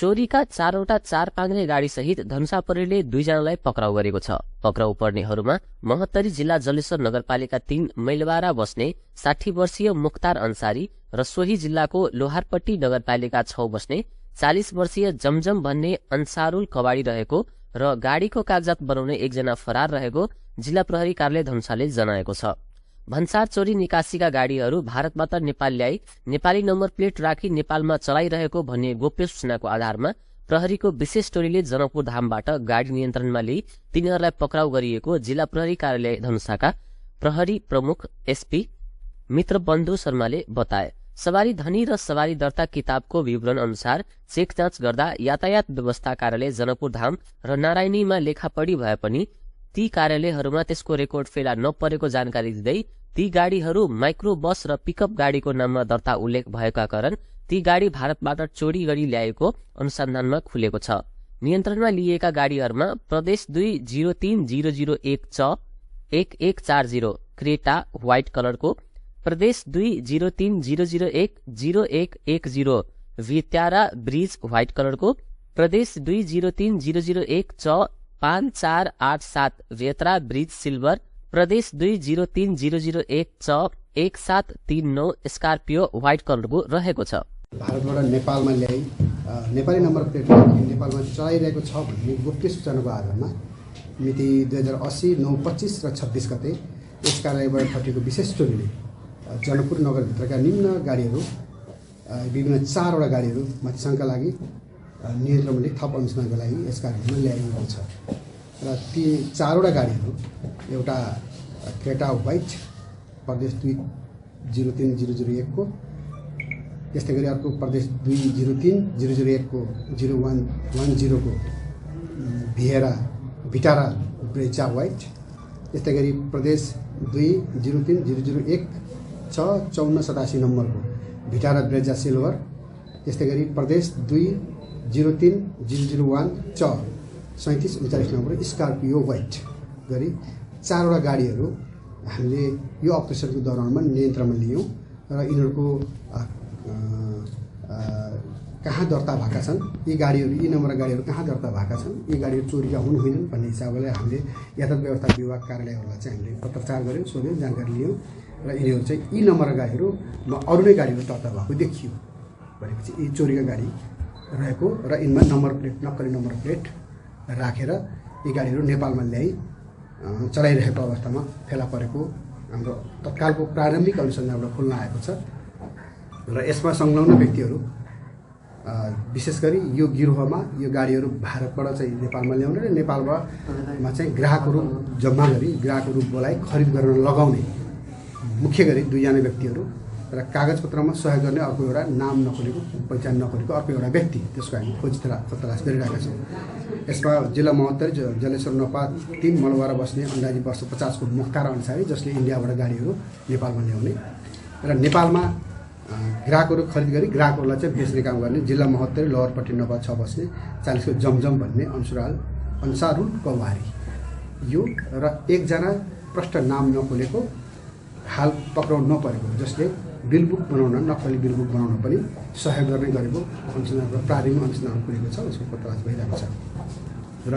चोरीका 4वटा 4 पाङ्ग्रे गाडी सहित धनुषा प्रहरीले 2 जनालाई पक्राउ गरेको छ। पक्राउ पर्नेहरूमा महोत्तरी जिल्ला जलेश्वर नगरपालिका 3 मैलवारा बस्ने 60 वर्षीय मुख्तार अन्सारी र सोही जिल्लाको लोहारपट्टी नगरपालिका 6 बस्ने 40 वर्षीय जमजम भन्ने अन्सारुल कवाडी रहेको र गाडीको कागजात बनाउने एकजना फरार रहेको जिल्ला प्रहरी कार्यालय धनुषाले जनाएको छ। भन्सार चोरी निकासीका गाडीहरू भारतबाट नेपाल ल्याई नेपाली नम्बर प्लेट राखी नेपालमा चलाइरहेको भन्ने गोप्य सूचनाको आधारमा प्रहरीको विशेष टोलीले जनकपुर धामबाट गाडी नियन्त्रणमा लिई तिनीहरूलाई पक्राउ गरिएको जिल्ला प्रहरी कार्यालय धनुषाका प्रहरी प्रमुख एसपी मित्रबन्धु शर्माले बताए। सवारी धनी र सवारी दर्ता किताबको विवरण अनुसार चेक जाँच गर्दा यातायात व्यवस्था कार्यालय जनकपुर धाम र नारायणीमा लेखापढी भए पनि ती कार्यालयहरूमा त्यसको रेकर्ड फेला नपरेको जानकारी दिँदै ती गाडीहरू माइक्रो बस र पिकअप गाडीको नाममा दर्ता उल्लेख भएका कारण ती गाडी भारतबाट चोरी गरी ल्याएको अनुसन्धानमा खुलेको छ। नियन्त्रणमा लिएका गाडीहरूमा प्रदेश 2030001 च 1140 क्रेटा व्हाइट कलरको, प्रदेश 2030001 0110 वित्यारा ब्रिज व्हाइट कलरको, प्रदेश 2030001 च 5487 वेत्रा ब्रिज सिल्भर, प्रदेश 2030001 च 1739 स्कर्पियो व्हाइट कलरको रहेको छ। भारतबाट नेपालमा ल्याई नेपाली नम्बर प्लेट नेपालमा चलाइरहेको छ भन्ने गोप्य सूचनाको आधारमा मिति 2080 9 25 र 26 गते यस कार्यालयबाट खटेको विशेष टोलीले जनकपुर नगरभित्रका निम्न गाडीहरू विभिन्न 4वटा गाडीहरू माथि शङ्का लागि नियन्त्रणले थप अनुसन्धानको लागि यस कार्यक्रममा ल्याइएको छ र ती 4वटा गाडीहरू एउटा क्रेटा व्हाइट प्रदेश 2030001 को, त्यस्तै गरी अर्को प्रदेश 2030001 को 0110 को भिटारा ब्रेजा व्हाइट, त्यस्तै गरी प्रदेश 2030001 छ 5487 नम्बरको भिटारा ब्रेजा सिल्भर, त्यस्तै गरी प्रदेश 2030001 च 3739 नम्बर स्कर्पियो व्हाइट गरी 4वटा गाडीहरू हामीले यो अपरेसनको दौरानमा नियन्त्रणमा लियौँ र यिनीहरूको कहाँ दर्ता भएका छन्, यी गाडीहरू यी नम्बरका गाडीहरू कहाँ दर्ता भएका छन्, यी गाडीहरू चोरीका हुन् होइनन् भन्ने हिसाबले हामीले यातायात व्यवस्था विभाग कार्यालयहरूलाई चाहिँ हामीले पत्रचार गऱ्यौँ, सोध्यौँ, जानकारी लियौँ र यिनीहरू चाहिँ यी नम्बरका गाडीहरूमा अरू नै गाडीहरू दर्ता भएको देखियो भनेपछि यी चोरीका गाडी रहेको र यिनमा नम्बर प्लेट नक्कली नम्बर प्लेट राखेर यी गाडीहरू नेपालमा ल्याई चलाइरहेको अवस्थामा फेला परेको हाम्रो तत्कालको प्रारम्भिक अनुसन्धानबाट खुल्न आएको छ र यसमा संलग्न व्यक्तिहरू विशेष गरी यो गिरोहमा यो गाडीहरू भारतबाट चाहिँ नेपालमा ल्याउने र नेपालमा चाहिँ ग्राहकहरू जम्मा गरी ग्राहकहरू बोलाइ खरिद गर्न लगाउने मुख्य गरी 2 जना व्यक्तिहरू र कागजपत्रमा सहयोग गर्ने अर्को एउटा नाम नखोलेको पहिचान नखोलेको अर्को एउटा व्यक्ति, त्यसको हामी खोजी तलास गरिरहेका छौँ। यसमा जिल्ला महोत्तरी जलेश्वर नपा 3 मलवारा बस्ने अन्दाजी वर्ष 50 को मुख्तार अन्सारी जसले इन्डियाबाट गाडीहरू नेपालमा ल्याउने र नेपालमा ग्राहकहरू खरिद गरी ग्राहकहरूलाई चाहिँ बेच्ने काम गर्ने जिल्ला महोत्तरी लोहरपट्टी नपा 6 बस्ने 40 को जमजम भन्ने अन्सारुल कवारी यो र एकजना प्रष्ट नाम नखोलेको हाल पक्राउ नपरेको जसले बिलबुक बनाउन नक्कली बिलबुक बनाउन पनि सहयोग गर्ने गरेको अनुसन्धानको प्रारम्भिक अनुसन्धान खुलेको छ, उसको पत्तालास भइरहेको छ र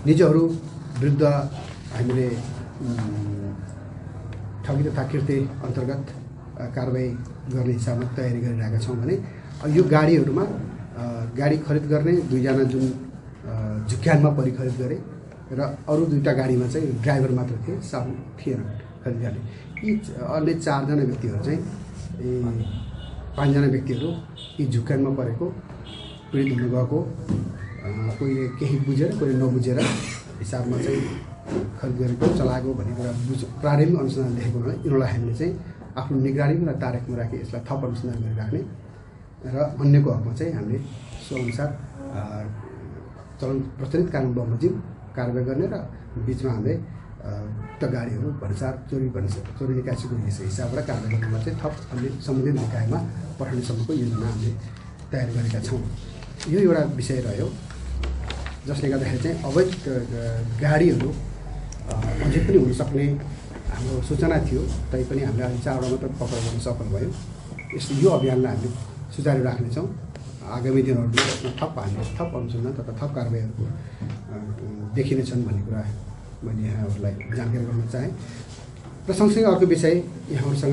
निजहरू विरुद्ध हामीले ठगी तथा कृत्य अन्तर्गत कारबाही गर्ने हिसाबमा तयारी गरिरहेका छौँ भने यो गाडीहरूमा गाडी खरिद गर्ने 2 जना जुन झुक्यानमा परि खरिद गरे र अरू 2टा गाडीमा चाहिँ ड्राइभर मात्र थिए, साथी थिएन खरिद गर्ने। यी अन्य 4 जना व्यक्तिहरू चाहिँ 5 जना व्यक्तिहरू यी झुक्यानमा परेको पीडित हुन गएको कोही केही बुझेर कोही नबुझेर हिसाबमा चाहिँ खरिद गरेको चलाएको भन्ने कुरा प्रारम्भिक अनुसन्धान देखेको हुनाले यिनीहरूलाई हामीले चाहिँ आफ्नो निगरानीमा र तारेखमा राखी यसलाई थप अनुसन्धान गरिराख्ने र अन्यको हकमा चाहिँ हामीले सोअनुसार चलन प्रचलित कानुन बमोजिम कारबाही गर्ने र बिचमा हामीले उक्त गाडीहरू चोरी निकासीको हिसाबबाट कारबाही गर्नमा चाहिँ थप हामीले सम्बन्धित निकायमा पठाउनेसम्मको योजना हामीले तयार गरेका छौँ। यो एउटा विषय रह्यो जसले गर्दाखेरि चाहिँ अवैध गाडीहरू अझै पनि हुन सक्ने हाम्रो सूचना थियो, तैपनि हामीले अहिले 4वटा मात्र पक्राउ गर्न सफल भयो। यो अभियानलाई हामीले सुचारू राख्नेछौँ। आगामी दिनहरूमा यसमा थप अनुसन्धान तथा थप कारबाहीहरूको देखिनेछन् भन्ने कुरा मैले यहाँहरूलाई जानकारी गराउन चाहेँ र सँगसँगै अर्को विषय यहाँहरूसँग